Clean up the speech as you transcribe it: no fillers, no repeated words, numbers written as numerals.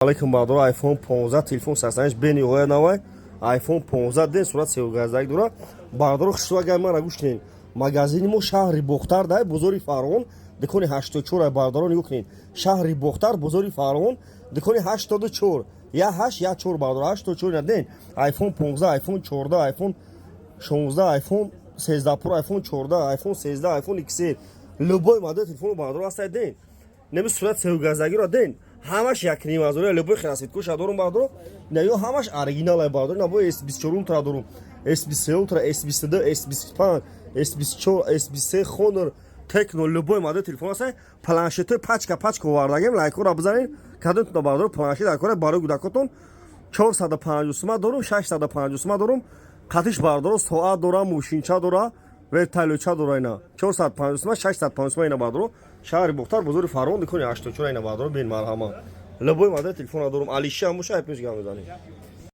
Алейкум, бардоро. iPhone 15 телефон сарсаниш бениҳоят навай. iPhone 15 ден сурат севгаздак дора, бардоро. Хушрӯ, агар мара гӯш кунед, магазини мо шаҳри Бохтар дай, бозори Фарғон, дукони 84. Бардоро, нигоҳ кунед: шаҳри Бохтар, бозори Фарғон, дукони 84, 1814, бардоро, 84 ден. iPhone 15, iPhone 14, iPhone 16, iPhone 13 Pro, iPhone 14, iPhone 13, iPhone XR, любой модел телефону, бардоро, ҳастад. Ден неми сурат севгаздагиро ден, ҳамаш якним ҳазор. Любой расцветкоша дорум, бардоро. На ё ҳамаш оригинал, бардоро. На бо S24 Ultra дорум, S23 Ultra, S22, S25, S24, S23, Honor, Tecno, любой модел телефон ҳаст. Планшетҳои пачка пачка овардагем. Лайкҳоро бизанед. Кадомтон, бардоро, планшет дар кора барои кӯдакотон? 450 сума дорум, 650 сума дорум. Қатиш, бардоро, соат дора, мошинча дора, вертолётча дора. Ина 450 сума, 650 сума. Ина, бардоро, шаҳри Бохтар, бозори Фарғон, дукони 84. Ина, бардоро, бин, марҳама, любой модел телефона дорум. Алиши ҳам боша, айпеш гап мезанем.